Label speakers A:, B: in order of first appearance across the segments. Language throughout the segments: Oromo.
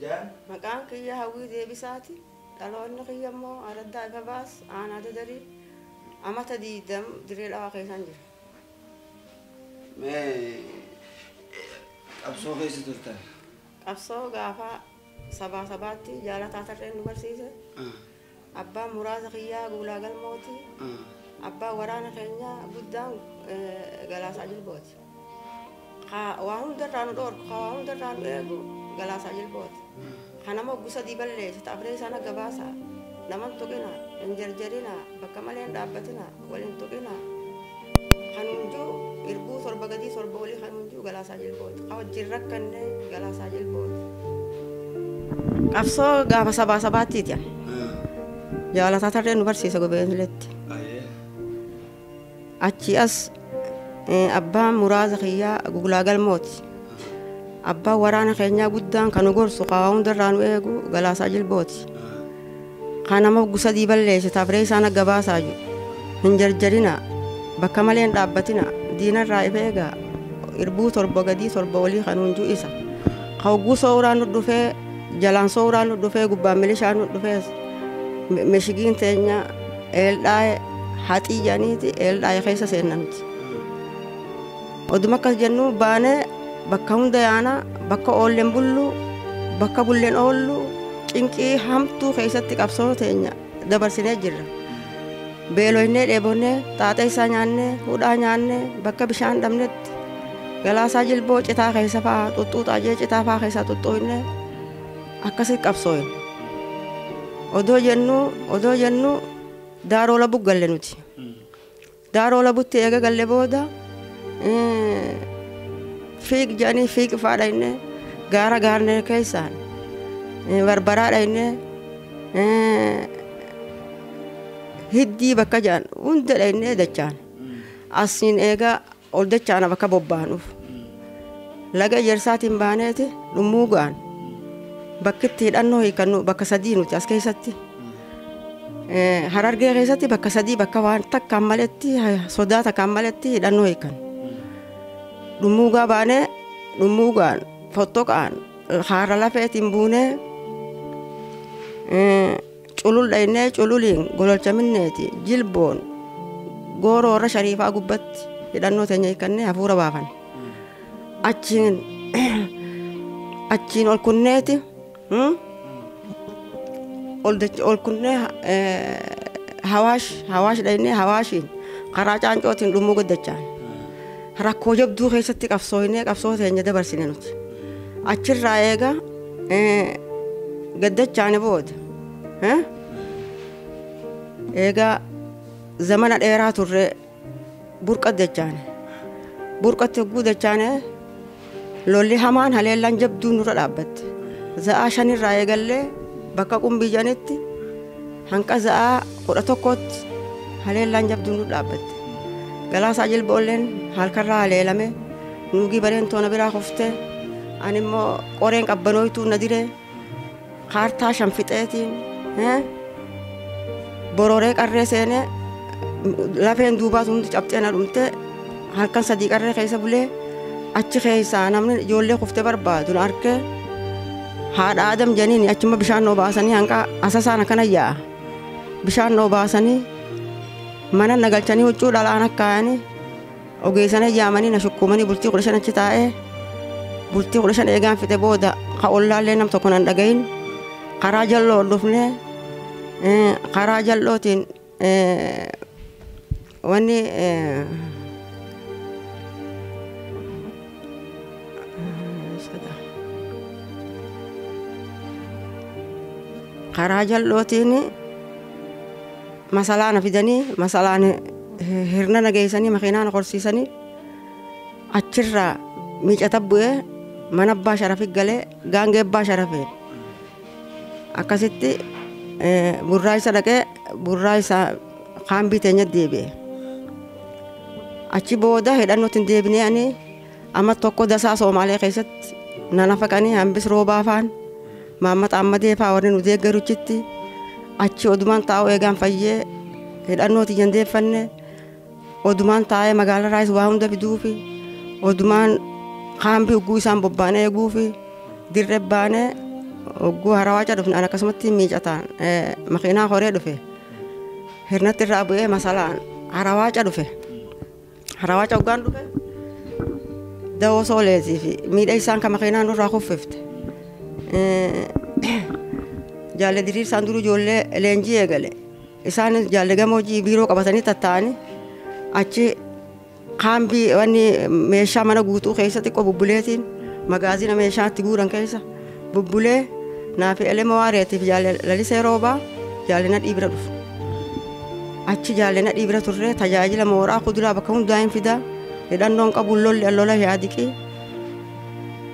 A: Jaan?
B: Maqaan kiyya Hawwii Deebisaati. Dhaloonni kiyya immoo Araddaa Ifa Baas, Aanaa Dadarii, amata 20 Dirree Dhawaa keessan jira.
A: Mee qabsoo keessa turtan?
B: Qabsoo gaafa sabaa sabaatti Jaalataa Tarreen nu barsiise. Abbaan muraasa kiyyaa Guulaa Galmooti. Abbaan waraana keenyaa guddaan Galaasaa Jilbooti. Waa hundarraa nu dhoorku, waa hundarraa nu eegu Galaasaa Jilbooti. Ka nama hoggu sadii balleesse xafree sana gabaasa. Nama hin tuqina, hin jarjarina, bakka malee hin dhaabbatina, wal hin tuqina. Kan hunduu irbuu 7 gadii 7 olii kan hunduu Galaasaa Jilbooti. Ka wajjin rakkanne Galaasaa Jilbooti. Qabsoo gaafa sabaa sabaattiiti. Jaalataa Tarreen nu barsiisa Gobeeniletti. Achi as abbaan muraasa kiyyaa Guglaa Galmooti. Abbaan waraana keenyaa guddaan kan nu gorsu waa hundarraa nu eegu Galaasaa Jilbooti. Kan nama hoggu sadii balleesse tafree isaan gabaasaa jiru. Hin jarjarina, bakka malee hin dhaabbatina, diinarraa if eegaa, irbuu 7 gadii 7 olii kan hunduu isa. Ka hogguu sooraan nu dhufee, jalaan sooraan nu dhufee, gubbaan milishaan nu dhufees mishigiin teenya eeldhaa'e haxii jedhaniiti eeldhaa'e keessa seenna nuti. Oduma akkas jennu baanee bakka hunda yaana, bakka oolleen bullu, bakka bulleen oollu, cinqii hamtuu keessatti qabsoo teenya dabarsinee jirra. Beelofnee dheebonnee, xaaxee isaa nyaannee, hudhaa nyaannee, bakka bishaan dhabnetti Galaasaa Jilboo citaa keessa fa'aa xuxxuuxaa jee citaa fa'aa keessaa xuxxuunnee akkasitti qabsooyne. Odoo jennu Daaroo Labuu galle nuti. Daaroo Labutti eega galle booda fiig jedhanii fiig fa'aa dhaynee gaara gaarnee keessaan barbaraa dhaynee hiddii bakka jedhan hunda dhaynee dachaan. Asiin eega ol dachaana bakka bobbaanuuf. Laga Ejersaatiin baaneeti dhummuu ga'an. Bakki itti hidhannoo hiikannu bakka sadii nuti as keessatti. Harargee keessatti bakka sadii bakka waan takkaan maletti sodaa takkaan maletti hidhannoo hiikan. Dhummuugaa baanee dhummuugaan fottoqaan haara lafeetiin buunee culul dhaynee cululiin gololcha minneeti jilboon gooroo irra shariifaa gubbatti hidhannoo teenya hiikannee hafuura baafan. Achiin ol kunneeti ol kunnee Hawaash dhaynee Hawaashiin karaa Caancootiin dhummuu guddachaan. Rakkoo jabduu keessatti qabsooynee qabsoo teenya dabarsine nuti. Achirraa eega gaddachaane booda eega zamana dheeraa turre burqa dachaane. Burqatti hogguu dachaane lolli hamaan haleellaan jabduu nurra dhaabbatte. Za'aa 5rraa eegallee bakka qumbii jedhanitti hanqa za'aa 11tti haleellaan jabduu nurra dhaabbatte. Galaasaa Jilboolleen halkarraa haleelame, nuugii bareen toona biraa kuftee, ani immoo qoreen qabbanooytuu na diree, kaartaa 5 fixeetiin bororee qarree seenee lafeen duubaas hundi cabxee na dhumtee halkan 3 qarree keessa bulee achi keessaa namni ijoollee kuftee barbaadu na arkee haadha Adam janiin achuma bishaan noo baasanii hanqa asasaan akkana yaa'a. Bishaan noo baasanii mana na galchanii huccuu dhalaan akkaayanii ogeessanii yaamanii na shukkuumanii bultii 15 achi taa'ee bultii 15 eegaan fixe booda ka ollaallee nam tokko nan dhagayin karaa jalloo ol dhufnee karaa jallootiin wanni karaa jallootiin masalaana fidanii masalaan hirna na geessanii makiinaa na qorsiisanii achirraa miicata bu'ee mana abbaa sharafi galee gaangee abbaa sharafeen akkasitti burraa isa dhaqee burraa isaa kaambii teenya deebi'e. Achi booda hidhannootti hin deebinee ani amma tokko dasaa Soomaalee keessatti na nafaqanii hambis roobaa faan Maammat Ammadee faa warri nu deeggaruchitti achi odumaan taa'u eegaan fayyee hidhannootti hin deeffanne odumaan taa'ee magaalaa raayis waa hunda fiduufi odumaan kaambii hogguu isaan bobbaanee eeguufi dirree baanee Ogguu Harawaaca dhufne an akkasumatti miicataan makiinaa horee dhufe. Hirnatti irraa bu'ee masalaan Harawaaca dhufe. Harawaaca hoggaan dhufe dawoo sooleetii fi miidha isaan kan makiinaa nurraa kuffifte. Jaalle diriirsaan duruu ijoollee leenjii eegale. Isaan jaalle gamoojii biiroo qabatanii tattaa'anii achi kaambii wanni meeshaa mana guutuu keessa xiqqoo bubbuleetiin magaazina meeshaa itti guuran keessa bubbulee naafi elema waareetiif jaalle lalisee roobaa jaalle nadhii bira dhufe. Achi jaalle nadhii bira turree tajaajila mooraa kuduraa bakka hundaa hin fidaa hidhannoon qabuun lolli lola yaadiqii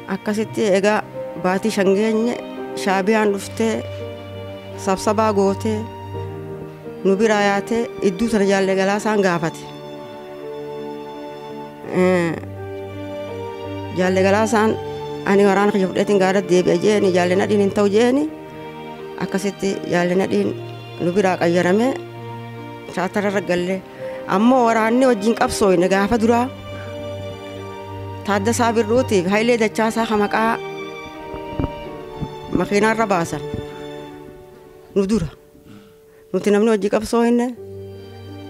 B: akkasitti egaa baatii shangeenye shaabiyaan dhuftee sabsabaa gootee nu biraa yaatee idduu sana jaalle galaasaan gaafate. Jaalle galaasaan ani waraana kiyya fudheetiin gaara deebi'a jeeni jaalle nadhiin hin ta'u jeeni akkasitti jaalle nadhiin nu biraa qayyaramee chaatarra gallee ammoo waraanni wajjin qabsooyne gaafa duraa Taaddasaa Birruutiif Hayilee Dachaasaa ka maqaa makiinaarra baasan nu dura nuti namni wajji qabsooyne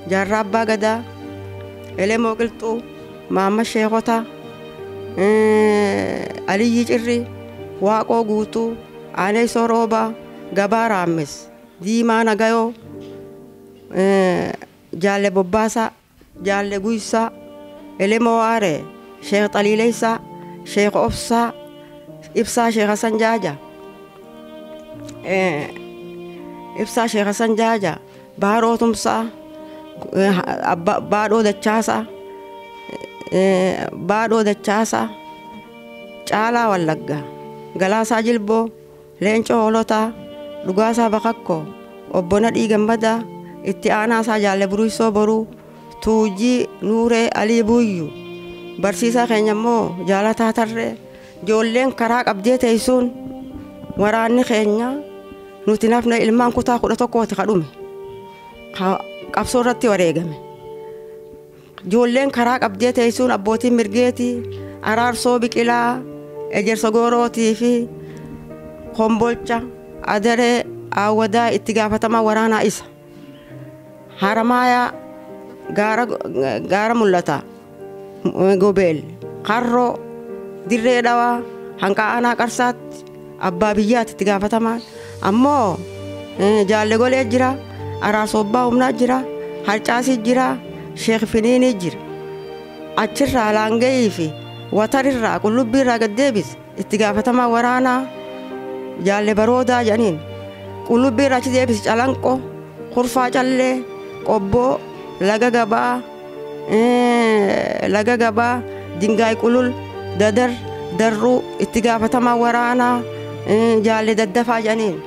B: Jaarraa Abbaa Gadaa Elemoo Qilxuu Maamma Sheekotaa Aliyyii Cirrii Waaqoo Guutuu Aaneessoo Roobaa Gabaa Raammis Diimaa Nagayoo Jaalle Bobbaasaa Jaalle Guysaa Elemoo Waaree Sheekh Xaliileessaa Sheekh Obsaa Ibsaa Sheekh Hasan Jaaja Ibsaa Sheekh Hasan Jaaja Baaroo Tumsaa Baadhoo Dachaasaa Baadhoo Dachaasaa Caalaa Wallaggaa Galaasaa Jilboo Leencoo Hoolotaa Dhugaasaa Bakakkoo Obbo Nadhii Gammadaa itti aanaasaa Jaalle Buruusoo Boruu Tuujii Nuuree Alii Buyyuu barsiisaa keenya immoo Jaalataa Tarree ijoolleen karaa qabdee teessuun waraanni keenya nuti nafna ilmaan kutaa 11 ka dhume qabsoo irratti wareegame. Ijoolleen karaa qabdee teessuun abbootiin mirgeetii Araarsoo Biqilaa Ejersa Goorootii fi Kombolcha Adaree Aawwadaa itti gaafatamaa waraanaa isa. Haramaayaa gaara mul'ata Gobeel Qarroo Dirree Dhawaa Hanqaa'anaa Qarsaatti abbaa biyyaatti itti gaafatamaan ammoo Jaalle Golee jira Araarsoo Abbaa Humnaa jira Harcaasii jira Sheekh Finiinii jira achirraa Laangayii fi Watarirraa Qullubbiirraa gad deebise itti gaafatamaa waraanaa Jaalle Baroodaa jedhaniin Qullubbiirraa achi deebise Calanqoo Kurfaa Callee Qobboo Laga Gabaa Dingaay Qulul Dadar Darruu itti gaafatamaa waraanaa Jaalle Daddafaa jedhaniin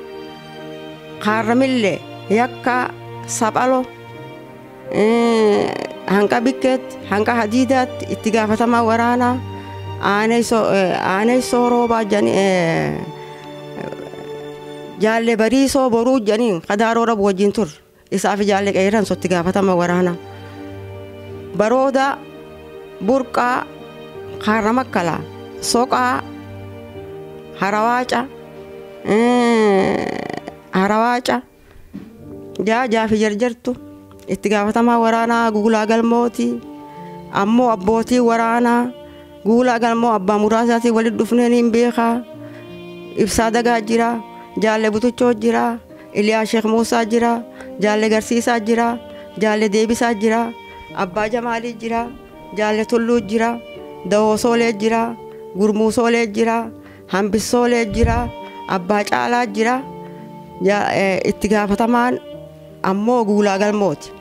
B: Kaarramillee Yakkaa Saphaloo Hanqa Bikkeetti Hanqa Hadiidaatti itti gaafatamaa waraanaa Aaneessoo Roobaa jedhanii Jaalle Bariisoo Boruu jedhaniin Kadaaroo Rabu wajjin turre isaaf Jaalle Qeerranso itti gaafatama waraanaa. Baroodaa Burqaa Kaarramakkalaa Soqaa Harawaaca Harawaaca Jaajaa fi Jarjartu itti gaafatamaa waraanaa Guulaa Galmooti ammoo abbootii waraanaa Guulaa Galmoo abbaa muraasaatii walitti dhufneen hin beekaa Ibsaa Dagaa jira Jaalle Butuchoo jira Iliyaa Sheekh Muusaa jira Jaalle Garsiisaa jira Jaalle Deebisaa jira Abbaa Jamaalii jira Jaalle Tulluu jira Dawoo Soolee jira Gurmuu Soolee jira Hambissoolee jira Abbaa Caalaa jira itti gaafatamaan ammoo Guulaa Galmooti.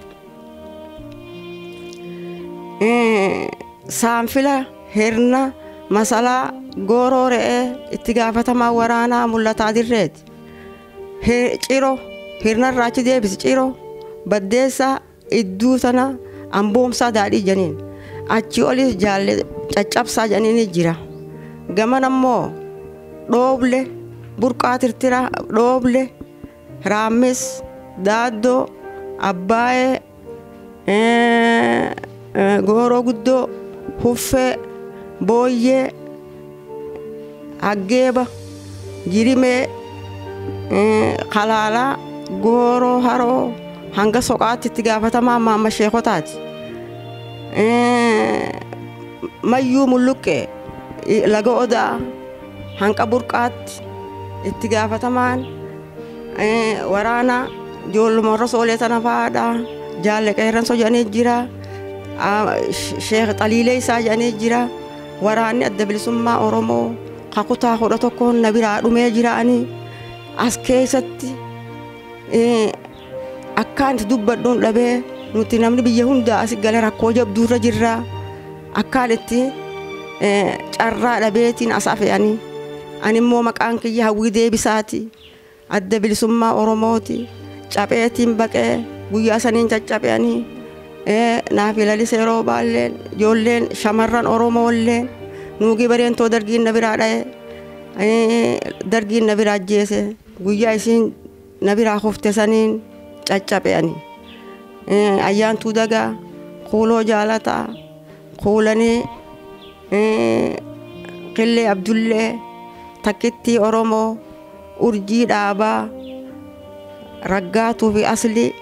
B: Saanfila Hirna Masalaa Gooroo Re'ee itti gaafatamaa waraanaa Mul'ataa Dirreeti. Ciroo Hirnarraa achi deebisi Ciroo Baddeessaa idduu sana Amboomsaa Daadhii jedhaniin achi olis Jaalle Caccabsaa jedhaniin jira. Gaman ammoo Dhooble Burqaa Tirtiraa Dhooble Raammis Daaddoo Abbaayee Gooroo Guddoo Huffee Booyyee Aggeeba Jirimee Kalaalaa Gooroo Haroo hanga Soqaatti itti gaafatamaa Maamma Sheekotaati. Mayyuu Mulluqqee laga Odaa hanqa Burqaatti itti gaafatamaan waraana ijoolluma warra Soolee tana fa'aadha. Jaalle Qeerranso jedhanii jira. Sheekh Xaliilee isaa jedhanii jira. Waraanni adda bilisummaa Oromoo kakutaa 11 na biraa dhumee jiraanii as keessatti akkaan itti dubbadhuun dhabee nuti namni biyya hundaa as gala rakkoo jabduurra jirra. Akkaan itti carraa dhabeetiin as afe'anii. Ani immoo maqaan kiyya Hawwii Deebisaati. Adda bilisummaa Oromooti. Capheetiin baqee guyyaa saniin caccabe'anii naaf ilaalise yeroo baalleen ijoolleen shamarran Oromoolleen nuugii bareentoo dargiin na biraa dha'e dargiin na biraa ajjeese guyyaa isiin na biraa kufte saniin caccabe'anii. Ayyaantuu Dagaa Kuuloo Jaalataa Kuulanii Qillee Abdullee Takkittii Oromoo Urjii Dhaabaa Raggaatuu fi Aslii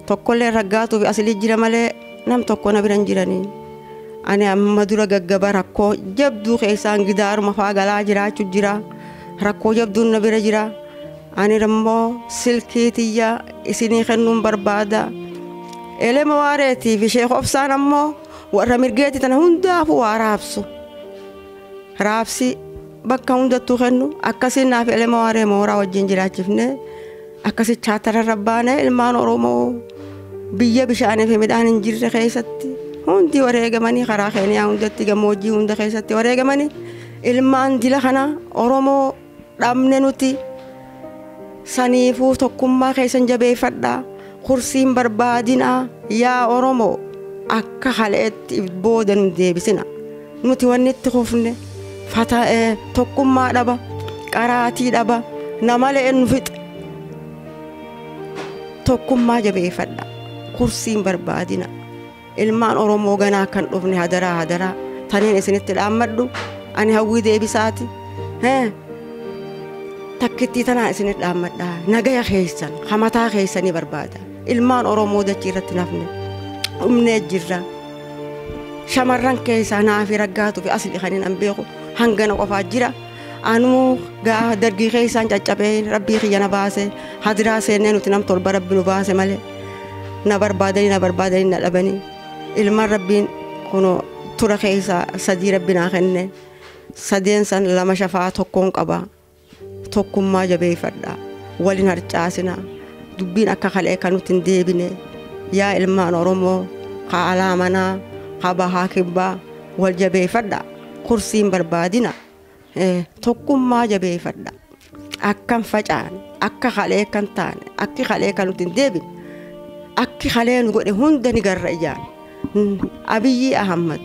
B: tokkollee Raggaatuu fi Aslii jira malee nam tokko na bira hin jiranii. Ani amma dura gaggaba rakkoo jabduu keessaan gidaaruma fa'aa galaa jiraachuu jira. Rakkoo jabduun na bira jira. Ani immoo silkii tiyya isinii kennuun barbaada. Elema Waareetii fi Sheekh Obsaan ammoo warra mirgeetii tana hundaafuu waa raabsu. Raabsi bakka hundattuu kennu akkasiin naaf Elema Waaree mooraa wajjin jiraachifne akkasi chaatara rabbaane ilmaan Oromoo biyya bishaanii fi midhaan hin jirre keessatti hundi wareegamanii karaa Keeniyaa hundatti gammoojjii hunda keessatti wareegamanii ilmaan dila kana Oromoo dhabne nuti saniifuu tokkummaa keessan jabeeffadhaa kursiin barbaadinaa yaa Oromoo akka haleetti booda nu deebisina nuti wanni itti kufne tokkummaa dhaba qaraatii dhaba namalee nu fixe tokkummaa jabeeffadha kursiin barbaadina ilmaan Oromoo ganaa kan dhufne hadaraa hadaraa taniin isinitti dhaammadhu ani Hawwii Deebisaati. Takkittii tanaa isinitti dhaammadha nagaya keessan hamataa keessanii barbaada ilmaan Oromoo dachii irratti nafne dhumnee jirra shamarran keessaa naafi Raggaatuu fi Aslii kan hin beeku hangana qofaa jira. Anuu gaafa dargii keessaan caccabee rabbii kiyya na baase hadiraa seennee nuti nam torba rabbi nu baase malee na barbaadanii na barbaadanii na dhabanii ilmaan rabbiin kunoo tura keessaa 3 rabbi naa kenne sadeen san 2 shafaa tokkoon qaba tokkummaa jabeeffadha waliin harcaasina dubbiin akka kalee kan nuti hin deebine yaa ilmaan Oromoo haa alaa manaa haa bahaa kibbaa wal jabeeffadha kursiin barbaadina tokkummaa jabeeffadha akkam facaan akka kalee kan taane akki kalee kan nuti hin deebine akki kalee nu godhe hunda ni garra ijaan Abiyyi Ahmad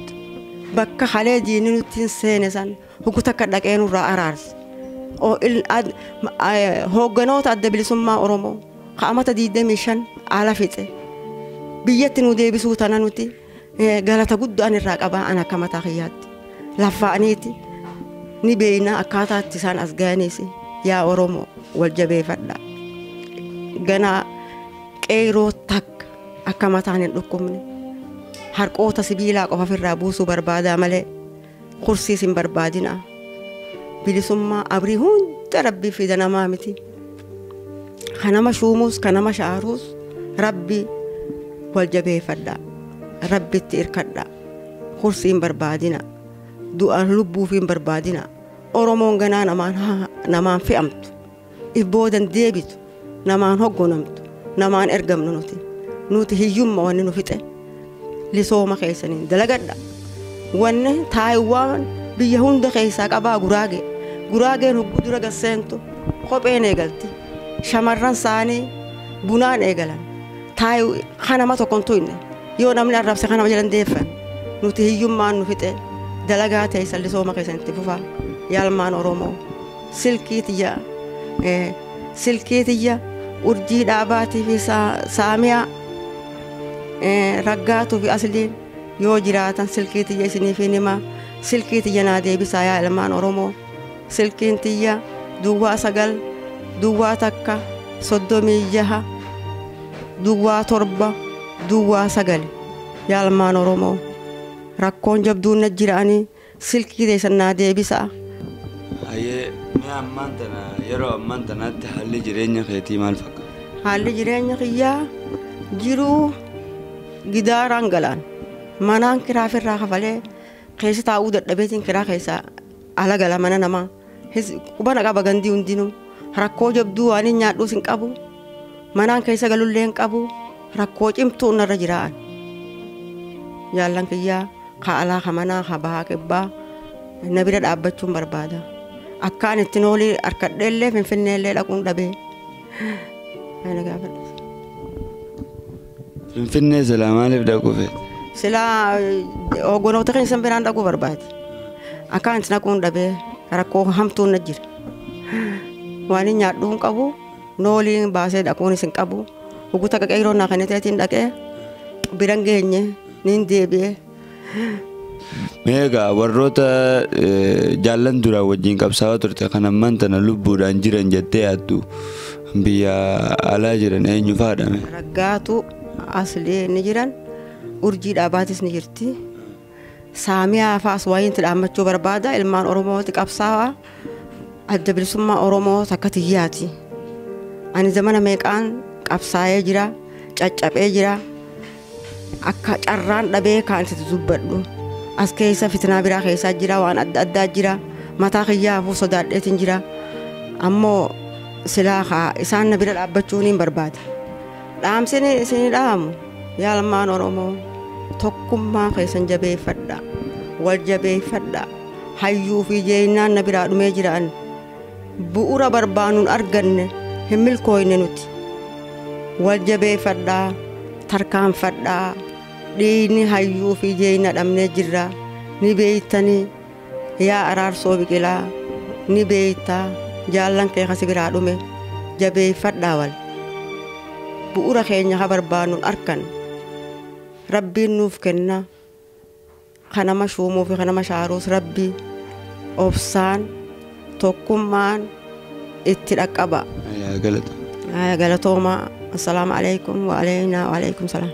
B: bakka kalee diinni nuti hin seene san hukuta akka dhaqee nurraa araarse hoogganoota adda bilisummaa Oromoo qaamata 25 ala fixe biyyatti nu deebisuu tana nuti galata guddaan irraa qabaa an akka mataa kiyyaatti laffaaniiti ni beeyna akkaataatti isaan as ga'aniis yaa Oromoo wal jabeeffadha ganaa qeeroo takka akka mataan hin dhukkubne harqoota sibiilaa qofa ofirraa buusuu barbaadaa malee kursiis hin barbaadina bilisummaa abrii hunda rabbii fida namaa miti kanama shuumuus kanama shaaruus rabbi wal jabeeffadha rabbitti irkadha kursii hin barbaadina du'aan lubbuuf hin barbaadina Oromoon ganaa namaan fe'amtu if boodan deebitu namaan hoggonamtu namaan ergamnu nuti hiyyumma wanni nu fixe lisooma keessaniin dalagadha wanni Taayiwaan biyya hunda keessaa qabaa guraageen hogguu dura gasseentu kopheen eegalti shamarran isaanii bunaan eegalan kanama tokkon tuyne yoo namni arrabse kanama jalan deeffan nuti hiyyummaan nu fixe dalagaa teessan lisooma keessanitti fufaa yaa ilmaan Oromoo silkii tiyya Urjii Dhaabaatii fi Saamiyaa Raggaatuu fi Asliin yoo jiraatan silkii tiyya isiniif hin himaa silkii tiyya naa deebisaa yaa ilmaan Oromoo silkiin tiyya 09 01 36 07 09. Yaa ilmaan Oromoo, rakkoon jabduun na jira'anii silkii teessan naa deebisa'a.
A: Hayyee, mee ammaan tana yeroo ammaan tanaatti haalli jireenya keetii maal fakkaata?
B: Haalli jireenya kiyyaa jiruu gidaaraan galaan manaan kiraa ofirraa kafalee keessa taa'uu dadhabeetiin kiraa keessa ala gala mana namaa. Qubana qaba gandii hundinuu rakkoo jabduu waan hin nyaadhuus hin qabu, manaan keessa galullee hin qabu, rakkoo cimtuu narra jiraa'an. Jaallan kiyyaa ka alaa ka manaa ka bahaa kibbaa na bira dhaabbachuun barbaada. Akkaan ittiin olii harkadheellee Finfinneellee dhaquun dhabee. Ana gaafadha.
A: Finfinnee silaa maaliif dhaquu feete?
B: Silaa hogganoota keenya biraan dhaquu barbaade. Akkaan itti dhaquun dhabee rakkoo hamtuun na jira. Waan hin nyaadhuu hin qabu, nooliin baasee dhaquunis hin qabu. Huguta qaqeeroo naa kan ta'eetiin dhaqee biran geenye niin deebi'ee.
A: Mee egaa warroota jaallan duraan wajjin qabsaa'aa turte kan ammaan tana lubbuudhaan jiran jettee yaaddu biyya alaa jiran eenyu fa'aadha mee?
B: Raggaatu Aslee ni jiran, Urjii Dhaabaatis ni jirti. Saamiyaa fa'aas waayinti dhaammachuu barbaada. Ilmaan Oromooti qabsaa'aa adda bilisummaa Oromoo takka tiyyaati. Ani zamana meeqaan qabsaa'ee jira, caccabee jira. Akka carraan dhabee kaan itti dubbadhu. As keessa fitinaa biraa keessaa jira, waan adda addaa jira. Mataa kiyyaafuu sodaadheetiin jira. Ammoo silaa isaan na bira dhaabbachuun hin barbaada. Dhaamsini isin dhaamu yaa ilmaan Oromoo, tokkummaa keessan jabeeffadha, wal jabeeffadha. Hayyuu fi jeenyaan na biraa dhumee jiraan bu'uura barbaanuun arganne hin milkooyne nuti. Wal jabeeffadhaa, tarkaanfadhaa. Dhiigni hayyuu fi jeenya dhabnee jirra. Ni beeytanii yaa Araarsoo Biqilaa, ni beeytaa jaallan kee kasi biraa dhume jabeeffadhaa wal. Bu'uura keenya ha barbaanuun arkan Rabbiin nuuf kenna. Kanama shuumuu fi kanama shaaruus Rabbi obsaan tokkummaan itti dhaqqaba.
A: Galatooma.
B: Galatooma. Assalaamu alaikum wa alaynaa wa alaikum salaam.